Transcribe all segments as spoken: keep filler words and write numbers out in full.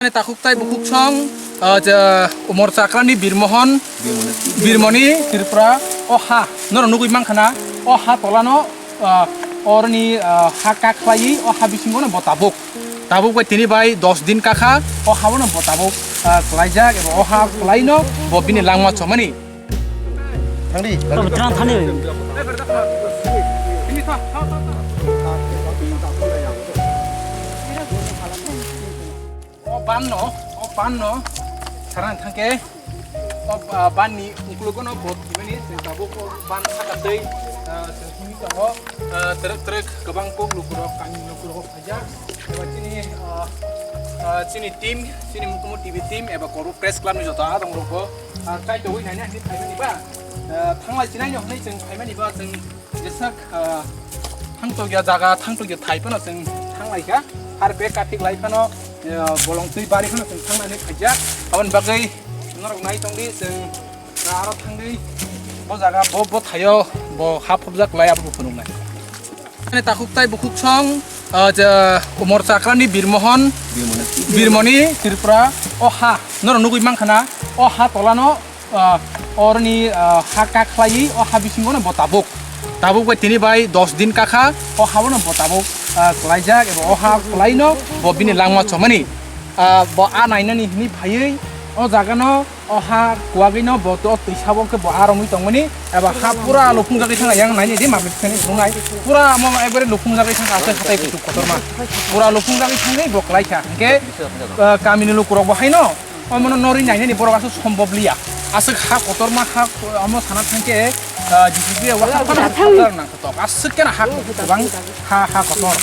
Takhuk tai bukhuk song, ah, je Umor Chakrani Birmohon, Birmoni Tripura, o ha, norok nugui mankha na, o ha tolano, ah, orni, ah, ha kakhlaiwi, o ha bisingono bo tabuk. Tabuk bai tini bai dos din kakha, o habono bo tabuk, ah, klaijak, eba o ha klaino bo bini langma chomani. Thangdi. Abo twrang thani. O ban no, o ban no, sarang thangke, o ba-, ban ni uklogo no bot kimani, se tabuk o ban saka tei, ah, se himi tongo, ah, trek trek kwbang kok lukurok, kami lukurok. Eba chini, ah, ah, chini team, chini Mukumu T V team, eba Korbu Press Club ni joto adong rokbo, ah, kaitogwi naina hinwi phaimani ba, ah, thanglai chinai no hinwi chwng phaimani ba, chwng jesak, ah, thangtokya jaga, thangtokya thai phano chwng thanglaikha, har bag kathik lai phano, ah, bolong twi bari phano chwng thangnani khaijak, aboni bagwi norok nai tongdi chwng. Aro thangwi bo jaga bo, bo thaio bo ha phobjak lai abo phunuknai. Ani takhuk tai bukhuk song, ah, je Umor Chakrani Birmohon, Birmoni Tripura, o ha, norok nugui mankha na, o ha tolano, ah, orni, ah, ha kakhlaiwi o ha bisingono bo tabuk. Tabuk bai tini bai dos din kakha, o habono bo tabuk, ah, klaijak, eba o ha klaino bo bini langma chomani. Ah, bo a nainani hinwi phaiwi o jagano, o ha kuwagwino bo to twi sabo khe bo a romwi tongmani, eba ha pura luphungjagwi thangkha, yang nainai di mabri thani thungnai, pura omo ekbare luphungjagwi thangkha, aswk hatai kuchuk kotorma pura luphungjagwi thangwi bo klaikha, hinkhe, ah, kamini lukurokbo haino omono norwi nainani borok aswk sombhob liya, aswk ha kotorma, ha omo sana thangkhe, ah, G C B o ha phano kotor nangkha. Tok aswk khe ha kwbang ha, ha kotor.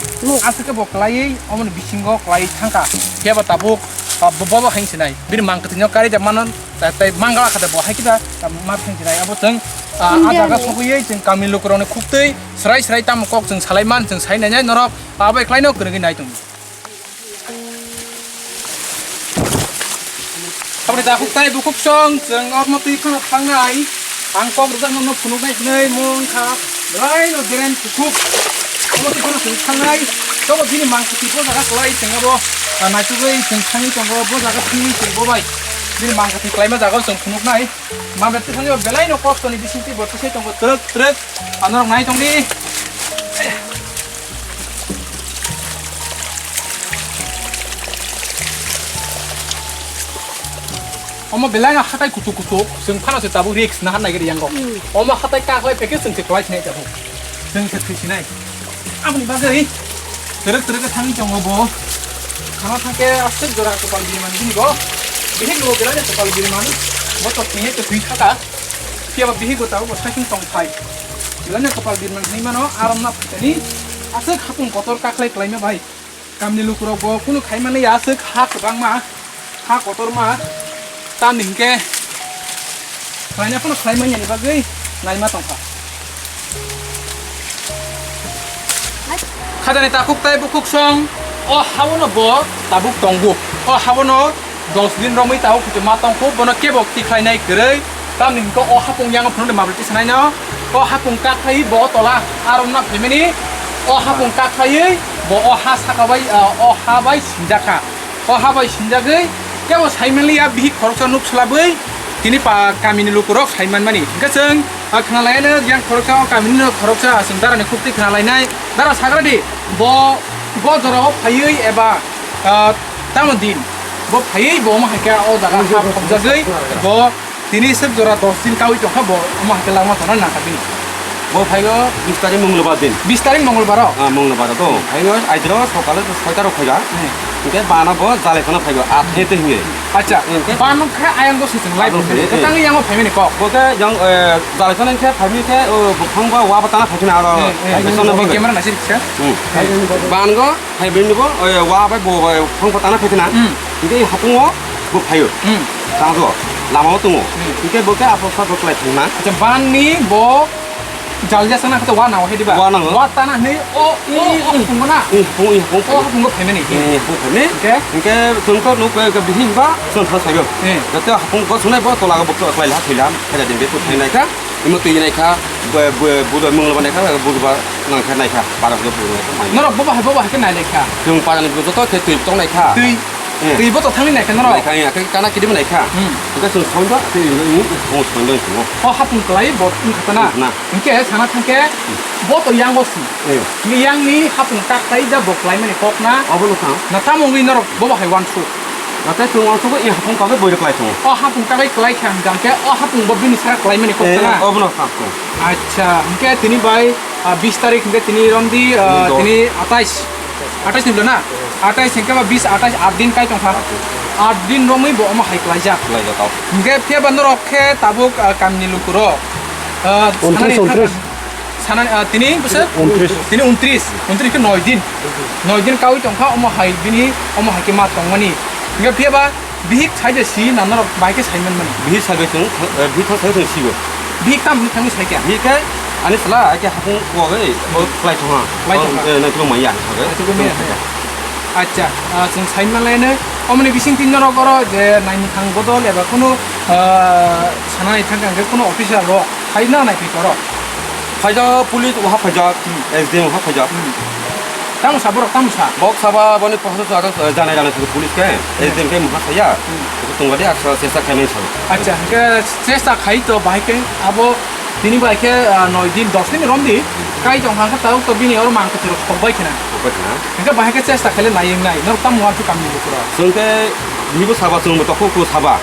Aswk khe bo klaiwi omoni bisingo klaiwi thangkha. Phiya ba tabuk, ah, bo, bo, bo hai sinai. Bini mang kwthwino kari jak mano, ta-, tai mangala kha de bo hai kisa, ah, ma thang sinai. Abo chwng, ah, ah, jaga sogwi chwng kami lukurokni khuktwi srai srai tamo kok chwng salai man, chwng sai nainai norok, ah, abo eklaino kwrwngwi nai tong. Aboni takhuk tai bukhuk song, chwng ormo twi phano thangnai. Ang kok rwjak nokno phunuknai hwnwi mung kha, belai no beren kuthuk. Omo twi phano chwng thangnai. Tobo bini mang kwthwi bo jaga kwlai chwng abo, ah, naitugwi chwng thangwi tongo, bo jaga thangwi chwng bo bai. Bini mang kwthwi kwlaima jaga o chwng phunuknai. Ma betha thangwi belai no kosto ni bisingtwi bo twisai tongo twrwk twrwk. Anorok nai tongdi. Omo belai no hatai kuchuk kuchuk, chwng phano se tabuk risk naharnai gari yango. Hmm. Omo hatai kaklai peke chwng se kwlai sinai tabuk. Chwng se thwi sinai. Aboni bagwi twrwk twrwk khe thangwi tongo bo. Khana thangkhe aswk jora kwpal birman bini bo. Bihik bo belai no kwpal birman. Bo to thwinai to thwi thaka. Phiya ba bihik bo tabuk bo saichung tong phai. Belai no kwpal birman hinwi mano, arom na phaitani. Aswk hapung kotor kaklai kwlaima bai. Kamni lukurok bo kunu khai manliya, aswk ha kwbangma, ha kotorma. Tamni hinkhe khlaina phano khlai manyani bagwi naima tongkha. Khajani takhuk tai bukhuk song, o habono bo tabuk tongo. O habono dos din romwi tabuk kuchuma tongkho, bono kebo tikhlainai kwrwi. Tamni hinkhe o hapung yango phunuknwi mabri tisanaino. O hapung kakhai bo tola arom na phaimani. O hapung kakhaiwi bo o ha saka bai, ah, o ha bai sinjakha. O ha bai sinjagwi kebo saimanliya, bihik khoroksa nuk swlabwi tini pa kamini lukurok saimanmani. Hinkhe chwng, ah, khnalaino yang khoroksa, o kamini no khoroksa chwng darani khuktwi khnalainai. Dara sagradi bo, bo jorao phaiwi eba, ah, tamo din bo phaiwi bo omo hai khe o jaga ha phobjagwi bo tini swk jora dos din kaui tongkha bo, omo hai khe langma tongna nangkha bini. Bo phaigo bis tarik Mongolbar din. Bis tarik Mongolbar o? Ah, Mongolbar o to. Phaigo aidro sokale soi ta rok phaiga. Hmm. Hinkhe bana bo jalai khana phaigo, athai te hinge. Acha, hinkhe bana khe ayang bo sising lai. Ayang bo sising. Tang yang o phaimani kok. Bo khe yang, eh, jalai khana khe phaimani khe, o, buphang ba wa ba tana phaikhe na aro. Hmm, hmm. Ai, beson na bo. Camera na siriksa. Hmm. Hmm. Ban go Hai bini bo, eh, wa bai bo, eh, phang patana phaikhe na. Hmm. Hinkhe hapungo bo phaio. Hmm. Tangjo, lama o tongo. Hmm. Hinkhe bo khe apo sa bo klai thangna. Acha, ban ni bo jal jasa na khe wa na wa hedi ba? Wa nango. Wa tana hini o, o, o, hmm, hapungo na? Hmm, hapung, hapung, o, hapung. Hapungo phaimani. Hmm, hapung phaimani. Hinkhe? Hinkhe chwng to nuk, eh, bihik ba, chwng thang saio. Hmm. Jate hapung bo sunai bo tola bo klai la thila, khaja din be tu phainai kha. Imo twi nai kha, bu-, bu-, budor munglo ba nai kha, budor ba nang kha nai kha, para budor budor nai kha, mai. Norok bobo hai, bobo hai khe nai lai kha. Chwng para ni joto khe twi tong nai kha. Twi. Eh. Twi bo to thangwi naikha norok. Naikha, naikha, kana kidim naikha. Hmm. Hwnkhe chwng songdo, tei ini, ini, ini, song, songdo, song. O hapung kwlai bo wngkha ta na? Na. Hwnkhe sana thangkhe bo to yango si. Eh. Ni yangni hapung tak tai ja bo kwlaimani kok na. Obo no thang. Na tamo wngwi norok bo bo hai wansuk. Nathai chwng wansukgo i hapung kagwi boirok lai tongo. O hapung kagwi kwlai kha hwnkha hwnkhe o hapung bo bini sara kwlaimani kok ta na? Eh, obo no thang. Acha, hwnkhe tini bai, ah, bis tarik hwnkhe tini romdi, ah, Dos. Tini atais. Atais ni bwla na? Atais hwnkhe ba bis, atais, aat din kai tongkha. Aat din. Aat din romwi bo omo hai kwlaijak. Kwlaijak, oh. Hwnkhe phiya ba norok khe tabuk, ah, kamini lukurok, ah, Untris, sanani untris. Sanani, ah, tini bwswk? Untris. Tini untris. Untris khe noi din. Noi din kaui tongkha omo hai bini, omo hai khe ma tongmani. Hwnkhe phiya ba bihik sai de si na norok bai khe sai manmani. Bihik sai bai chwng, eh, bihik thang sai chwng sigo. Bihik tam bihik thangwi sai kha? Bihik khe ani sala ai khe hapung kuwagwi bo kwlai thangha. Kwlai thangha. Oh, eh, naitugma ya, sagai. Naitugma ya. Acha, ah, chwng sai manlaino. Omoni bising tin norok oro je naini thang bodol eba kunu, ah, sanani thang khe kunu officer rok. Phaina nai phi koro. Phaijak police waha phaijak, Hmm. S D M waha phaijak. Hmm. Tamo sa borok, tamo sa? Bok saba boni pohor sa, eh, janai janai sa police ke, Hmm. S D M ke muha saya. Hmm. Itu tunggu dia asal sesa kami sa. Acha, hingke sesa khai to bahai ke abo tini bahai ke, ah, noi din, dos din rom di. Kai tong hangke tau to bini oro mang kuturo sok bai khena. Sok bai khena. Hingke bahai ke sesa khele nai nai. Nor tam wan tu kami bukuro. Sungke nibu saba sung betok ku saba.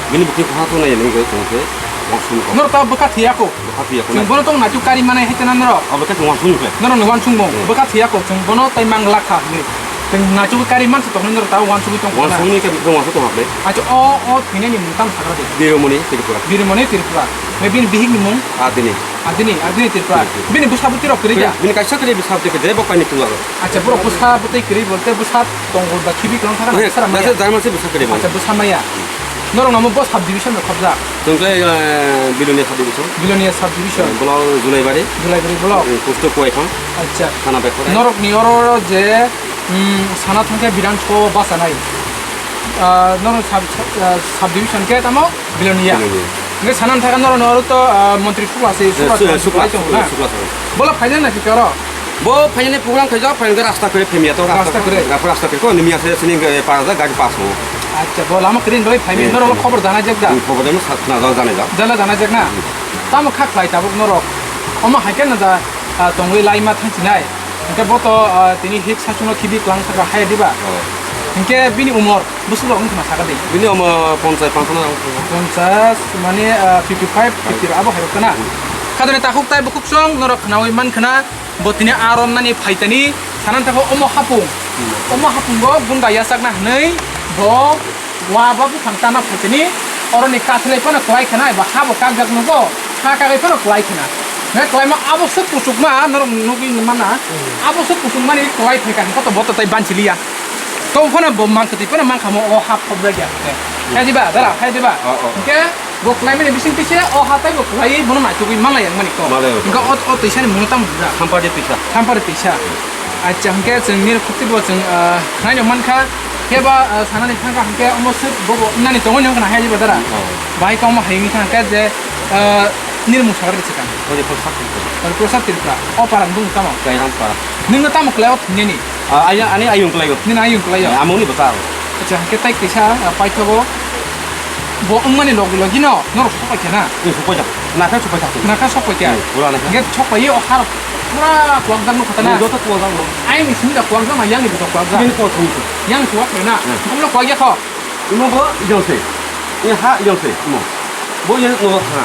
Bini bukti kuha tu nai nung ke sungke. Wangsung ko. Nor ta bwkha thiya ko. Bwkha thiya ko. Chwng bono tong naituk kari manai hai tena norok. Abo khe chwng wansukni khlai. Norokni wansukmung Hmm. bwkha thiya ko, chwng bono tei mang lakha hinwi. Chwng naituk kari mansa tongmani norok tabuk wansugwi tong kha na. Wansukni khe bwkha wansuk tong kha khlai. Acha o, o thwinani mung tamo sakha de. Biromoni Tripura. Biromoni Tripura. Omo bini bihikni mung? Adini. Adini, Adini Tripura. Hmm. Bini bwsa bwtwi rok kwrwi da? Bini kaisa kwrwi bwsa bwtwi kwrwi, bo kainwi tunglago. Acha borok bwsa bwtwi kwrwi bolte bwsa tongo da khibi kwlang thangkha na, Ohe, bwsa rok maya? Jasa jama se bwsa kwrwi mano. Acha bwsa maya. Norok namo bo sub division rok khobjak? Chwng khe, eh, Bilonia sub division. Bilonia sub division. Block Julaibari. Julaibari block. Eh, post Kuaiphang. Acha. Thana Bekhorai. Norok ni oro je, mm, sana thangkhe Bidan Sho bachanai. Ah, norok sub, sub, ah, sub division khe tamo Bilonia. Bilonia. Hingke sana thangkhe norok ni oro to, ah, montri Sukla se, Eh, Sukla Su-, se, Sukla, Sukla se, Sukla. Bola phaina na khe oro? Bo phainani program khaijak, phainani rasta kwrwi phemya to, rasta Rasta kwrwi? Rasta kwrwi ko, nimi ase sining, eh, para jak gari pass o. Acha, bo lama kwrwi bai phaimya, Eh, norok eh. Khobor janai jak da? Hmm, khobor janai sa-, na jak janai jak. Jala janai jak na? Hmm. Tamo kha khlai tabuk norok. Omo hai khe na da, ah, tongwi laima thangsinai. Hingke bo to, ah, tini hik sachuno khibi kwlang thaka hai diba? Oh. Hingke bini umor bwswk rok wngkha na sakha di? Bini umor ponchas pangsana wngkha. Ponchas mane, ah, fifty five, fifty abo hai rok kana? Hmm. Khadoni takhuk tai bukhuk song norok khnaui man khna. Bo tini a romnani phaitani sanani thangkhe omo hapung. Hmm. Omo hapungo gunda yachakna hwnwi bo wa ba buphang tana phaitani oroni kathlai phano kwlai khna eba ha bo kakjak nugo, ha kagwi phano kwlai khna. Hwnwi kwlaima abo swk kuchukma norok nugwi mana, Hmm. abo swk kuchukmani kwlai phaikha hwnkhe to bo to tei banchiliya. Tong phano bo mang kwtwi phano mankha mo o ha phobjakya hwnkhe. Hmm. Hai diba, dara, hai diba? Oh, oh. Hwnkhe Bo khlaimani bising twi se o hatai bo khlaiwi bono naitugwi malai yang mani kok. Malai yang. Hingkhe o, o twisani mungno tamo hwnjak? Sampari twisa. Sampari twisa. Acha, hingkhe chwng nini khukti bo chwng, ah, khnaino mankha. Khe ba, ah, sanani thangkha hingkhe omo swk bobo nani tongwi nang khna hai jiba dara. Oh. Bahai khe omo hai wngwi thangkha je, ah, nini mung sagar bwswkang. Horiprasad Tripura. Horiprasad Tripura. O para ni bumung tamo? Kairam para. Nwngno tamo khlai o thwinani? Ah, ayang, ani ayung kwlaio. Nini ayung kwlaio? Amoni bwsa. Acha, hwnkhe tai kaisa, ah, paithago. Bo wngmani logi logi no, norok sok paikha na? Hmm, sok paikha. Nakha sok paikha. Nakha sok paikha. Hmm, pura nakha. Hwnkhe sok paiwi o har pura kuwakjak no khatana? Hmm, joto kuwakjak no. Ayang ni simi da kuwakjak na, yang ni bwsa kuwakjak? Yang ni kuwak thung. Yang ni kuwak na? Hmm. Bumlo kuwak ya kho? Imo bo ijang se. Ini ha ijang se, imo. Bo yang no ha.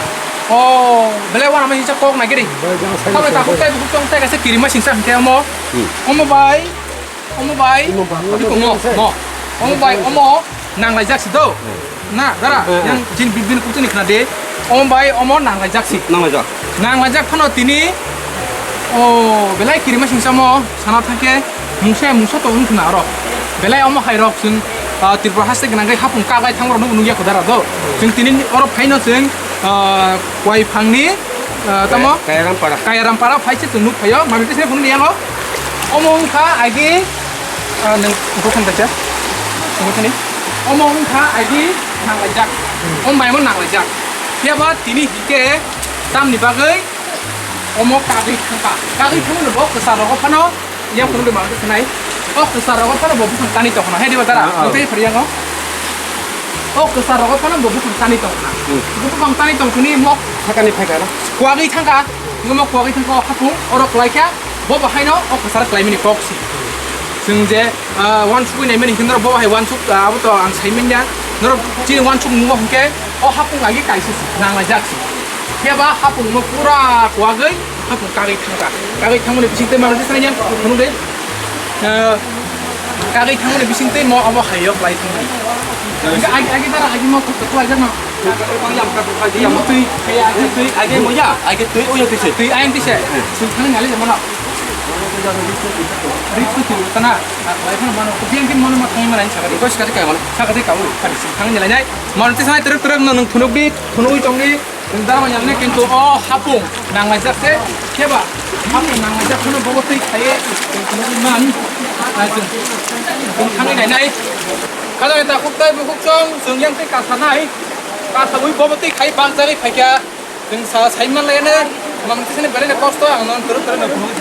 Oh, belai wana ma hisa kok na giri. Belai jang sai Khamle sai takhuk sai. Tai bukhuk tong tai kaisa kirima singsa hwnkhe omo. Hmm. Omo bai. Omo bai, Omo bai. Iko mo, mo. Omo bai, omo nanglaijak si do. Hmm. Na, dara, Hmm, hmm. Yang jin bin bin kuchuni khna de. Omo bai, omo nanglaijak si. Nanglaijak. Nanglaijak phano tini, o, belai kirima singsa mo, sana thangkhe, mungsa, mungsa to wng khna aro. Belai omo hai rok chwng, ah, Tripura haste gwnang khe hapung kaglai thang rok nuk nukya kho dara do. Chwng tini oro phaino chwng, ah, Kuai phangni, ah, tamo? Kaya-, Kayarampara. Kayarampara phai se chwng nuk phaio, mami twi se phunukni yango. Omo wngkha agi, ah, nwng buphang kaisa. Buphangni. Omo wngkha agi nanglaijak. Omo bai mo nanglaijak. Phiya ba tini hike tamni bagwi omo kagwi thangkha. Kagwi thangmani bo kwchar rogo phano yang phunukni mami twi khwnai. O kwchar rogo phano bo buphang tani tongkhna, hai diba dara? Ah, ah. Nokhe phariyango. O kwchar rogo phano bo buphang tani tongkhna. Hmm. Bo buphang tani tongkhni mok sakani phaikha na? Kwagwi thangkha. Ngo mok kwagwi thangkha o hapung, oro kwlaikha. Bo bahaino o kwchar kwlaimani kok si. Chwng je, ah, wansugwi naimani hinkhe norok bo bahai wansuk, ah, abo to ang saimanya. Norok chini wansuk nungo hinkhe o hapung agi kaisa si, nanglaijak si. Phiya ba hapung no pura kwagwi hapung kagwi thangkha. Kagwi thangmani bising tei mano jesa nang phunuk de. Eh, kagwi thangmani bising tei mo abo hayo kwlai thangmani. Agi, agi, agi dara, agi mo kok kwlai jano. Agi mo twi, agi, agi twi, agi mo ya, agi twi, o ya twi se. Twi ayang twi se. Sung thang ngali mano. Ri twi twi kana. Kwlai phano mano. Biang biang mano ma thang mano sakati. Ko sakati kai mano. Sakati kau. Kari sung thang ngali nai. Mano twi sanai teruk teruk no nung phunuk di, phunuk di tong di. Dara manya ne kintu o hapung nanglaijak se, keba hapung nanglaijak phano bobo twi khaiye, man, ah, chwng, chwng thangwi nainai. Khajani takhuk tai bukhuk chwng, chwng yang tei kasanai, kasaui bobo twi khai bakjagwi phaikha, chwng sa saiman lainai, mang tisani belai kosto ang non turu turu no phunuk.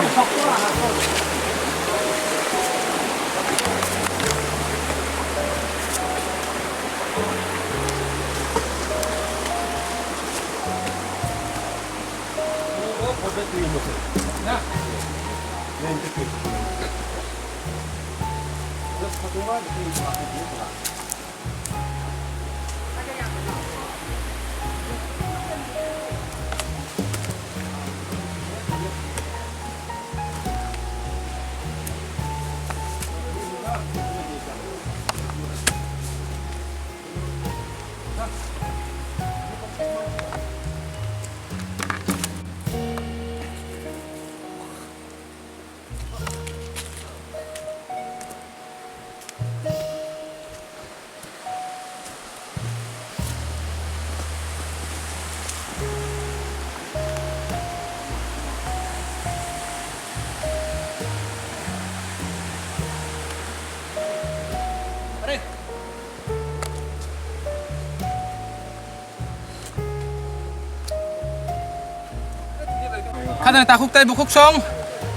Khajani takhuk tai bukhuk song,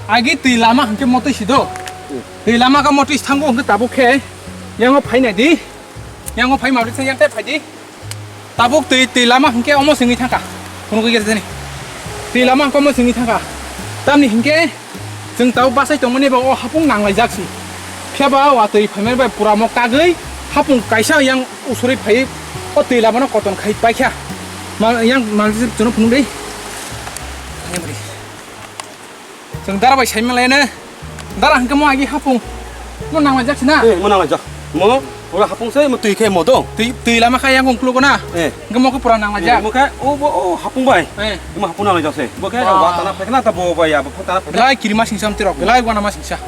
agi twi lama hwnkhe motwi sido. Twi lama khe motwi thango hwnkhe tabuk khe yango phai nai di. Yango phai mabri yang tai phai di. Tabuk twi, twi lama hwnkhe omo singwi thangkha. Phunugwi gese jani. Twi lama hwnkhe omo singwi thangkha. Tamni hwnkhe chwng tabuk bachai tongmani bo o hapung nanglaijak si. Phiya ba watwi phaimani bai pura mo kagwi hapung kaisa yang usurwi phai o twi lamano koton khai paikha. Ma, yang malsi chwngno phunugwi. Yang bari. Chwng dara bai saimalaino. Dara hwnkhe mo agi hapung. Mo nanglaijak sina? Eh, mo nanglaijak. Mo pura hapung se, mo twi khe mo dong. Twi, twi lama kha yang ungklugo na? Eh. Hwnkhe mo khe pura nanglaijak. Eh, mo khe o bo o hapung bai. Eh. Mo hapung nanglaijak se. Bo khe wa tana phai khna ta bo bai ya, bo tana phai. Belai kirima singsa amtwi rok, belai wana ma singsa.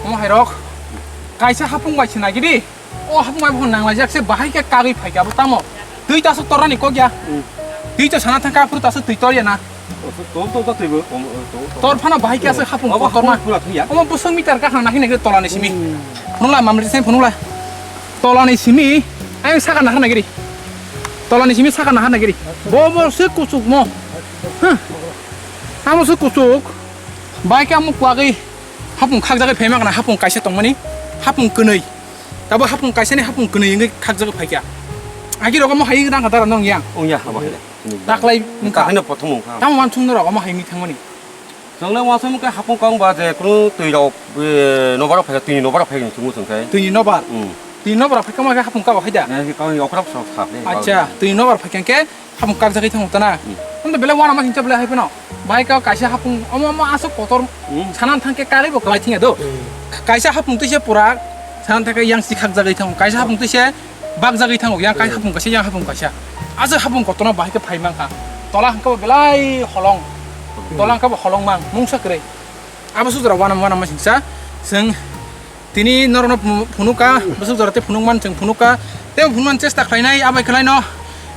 Mo hai rok. Kaisa hapung bai sina gidi. O hapung bai bo nanglaijak se bahai khe kagwi phaikha bo tamo. Twi ta aswk torani kok ya. Hmm. Twi to sana thangkha aphuru ta aswk twi tor ya na. Tol tol ta twi bo. Tor phano bahai khe aswk hapung kotor ma. Omo bwswk meter kakhang nahi nahi tolani simi. Hmm. Phunukla mamri sai phunukla. Tolani simi. Ayang saka naha nagiri. Tolani simi saka naha nagiri. Bo bo se kuchuk mo. Huh. Amo se kuchuk. Bahai khe amo kwagwi hapung khakjagwi phaima kana hapung kaisa tongmani. Hapung kwnwi. Tabo hapung kaisani hapung kwnwi wngwi khakjagwi phaikha. Agi rogo mo hai rang dara nong yang. Ongya, abo hai. Daklai wngkha. Kahino prothom wngkha. Tamo wansung norok omo hai wngwi thangmani. Chwngle wansung wngkha hapung kong ba je kunu twi rok, eh, nobar rok phaikha, twi nobar rok phaikha chwngmo chwngkhe. Twi nobar? Hmm. Twi nobar rok phaikha ma khe hapung kabo hai da? Eh, kong okra sok sa. Acha, twi nobar phaikha khe Hapung kakjagwi thango tana. Hmm. Tamo belai uanama singcha belai hai phano. Bahai kha kaisa hapung omo omo aswk kotor. Hmm. Sanan thangkhe kagwi bo kwlai thangya do. Hmm. Kaisa hapung twise pura sanan thangkhe yang si khakjagwi thango. Kaisa hapung twise bakjagwi thango. Yang kaisa hapung kaisa, yang hapung kaisa. Aswk hapung kotorno bahai khe phai mankha. Tola hwnkhe bo belai holong. Hmm. Tola hwnkhe bo holong mang. Mungsa kwrwi. Abo sudra uanama uanama singcha. Chwng Tini norokno phu-, phunukha, bwswk jora tei phunukmani chwng phunukha. Tei phunukmani chesta khlainai, abai khlaino.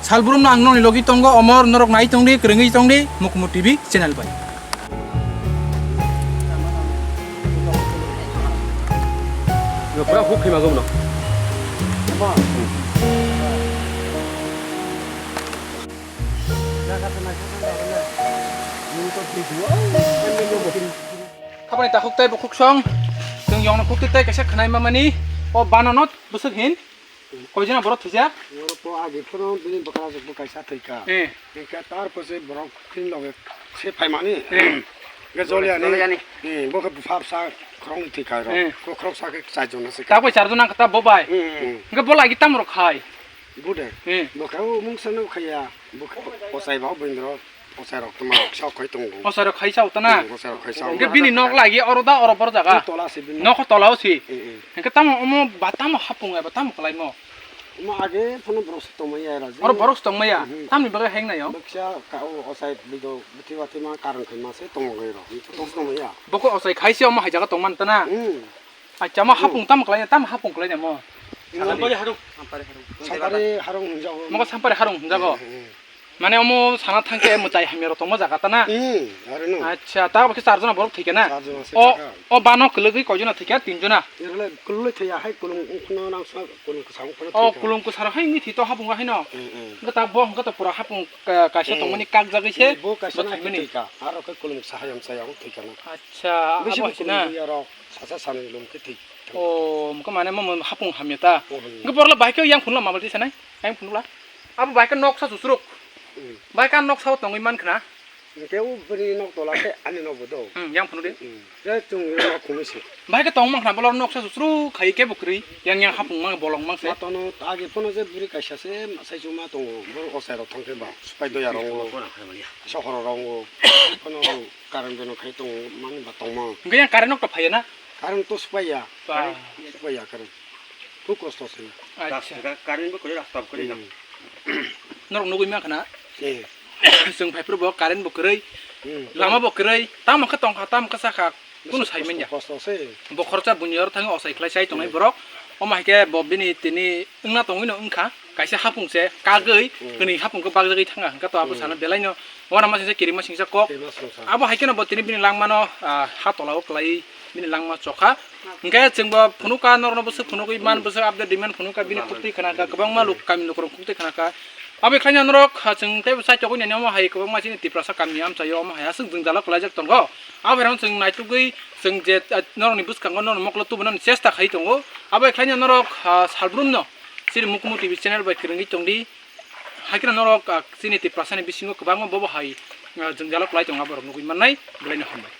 Salbrumno ang nokni logi tongo, omor norok nai tongdi, kwrwngwi tongdi, Mukumu T V channel bai. Pura huk khe mago no. Habani takhuk tei bukhuk song. Chwng Yongno kukti tei kaisa khwnai mamani o bana no bwswk hin. Koijana borok thwijak? Borok to agi phano bini bwkra jwk bo kaisa thwikha. Eh. Thwikha tar pore borok phini loge se phaimani. Eh. Hwnkhe Joliani. Joliani. Eh, bo khe bupha bwsa khoroknwi thwikha rok. Eh. Ko khoroksa khe char jona se. Tabuk char jona khe ta bo bai. Hmm. Hwnkhe bo lagi tamo rok khai? Bude. Hmm. Bo khe o mungsa no khaiya. Bo khe ochai ba bwindro. Ochai rok tamo sok khai tongo. Ochai rok khai sao tana? Hmm, ochai rok khai sao. Hwnkhe bini nok lagi oro da oro bor jaga? Bini tola se bini. Nok tola o si. Hmm, hmm. Hwnkhe tamo omo ba tamo hapung eba tamo kwlaimo? Omo age phano borok se tongmaya raji. Oro borok se tongmaya? Hmm, hmm. Tamni bagwi heng nayo? Baksa ka o ochai bido bithi bathi ma karang khai ma se tongo gai rok. Tong se tongmaya. Boko ochai khai se omo hai jaga tongman tana? Hmm. Acha, mo hapung tam kwlai, tam hapung kwlai mo. Sampari harung. Sampari harung. Sampari harung hwnjago. Mo Sampari harung hwnjago. Hmm, hmm. Mane omo sana thangkhe mwtai hamya rok tongma jaga ta na? Hmm, aro no. Acha, ta bo khe char jona borok thwikha na? Char jona se thwikha. O bano kwlwgwi koi jona thwikha? Tin jona. Erle kwlwlwi thwiya hai kulung ungkhno nangsa kulung kwsa ungkhno thwikha. O kulung kwsa rok hai wngwi thwi to hapung hai no. Hmm, hmm. Hwnkhe ta bo hwnkhe to pura hapung ka-, kaisa tongmani kakjagwi se. Hmm, bo kaisa bo na thwimani. Thwikha. Aro khe kulung kwsa hayam saya ung thwikha na. Acha, bisi abo bo hai se na? Kulung ya rok. Sasa sanwi lum khe thik. O, mokhe mane mo, mo hapung hamya ta. O, hamya. Hwnkhe borok le bahai khe yang phunukla mabal tisa nai? Yang phunukla. Abo bahai khe noksa susruk. Hmm. Bahai khe noksa o tongwi man khna. Hwnkhe o bini nok tola khe ani nok bo do. Hmm, yang phunuk di. Hmm. Khe chwng nok phunuk se. Bahai khe tong man khna bolong noksa susruk khai khe bo kwrwi. Yang yang hapung mang bolong mang se. Ma tono agi phano je bwrwi kaisa se sai chuma tongo. Borok ochai rok thang khe ba. Supai doya rongo. Sohor rongo. Phano Current beno khai tong mani ba tongma. Hwnkhe yang current nok to phaiya na? Current to supaiya. Ba. Supaiya current. Khub kosto se. Acha. Rasta, current bo kwrwi, rasta bo kwrwi. Hmm. Norok nugwi mankha na? Eh. Chwng phaiphuru bo current bo kwrwi. Hmm. Lama bo kwrwi. Tamo khe tongkha, tamo khe sakha. Kunu sai manya. Kosto, kosto se. Bo khoroksa buini oro thangwi ochai khlai chai tongnai borok. Hmm. Omo hai khe bo bini tini wngna tongwi no wngkha. Kaisa hapung se kagwi, hmm, kwnwi hapung khe bakjagwi thangkha. Hwnkhe to abo, hmm, sana belai no. Uanama singsa, kirima singsa kok. Kirima singsa. Abo hai kheno bo tini bini langmano, ah, ha tolao kwlai bini langma chokha. Hwnkhe chwngbo phunukha, norokno bwswk phunugwi man, hmm, bwswk update demand phunukha, bini, hmm, khuktwi khna kha, kwbangma luk, kami lukurok khuktwi khna kha. Abo khlaina norok, ah, chwng teibo saichogwi nani omo hai kwbangma chini Tiprasa kami amchaio omo hai aswk jwngjalo kwlaijak tongo. Abo hai rokno chwng naitugwi chwng je, ah, norokni bwskango norokno mokolo tubunani chesta khai tongo. Abo khlaina norok, ah, salbrumno chini Mukumu T V channel bai kwrwngwi tongdi. Hai kheno norok, ah, chini Tiprasani bisingo kwbangma bobo hai, ah, jwngjalo kwlai tongo, aborok nugwi mannai, belaino hambai.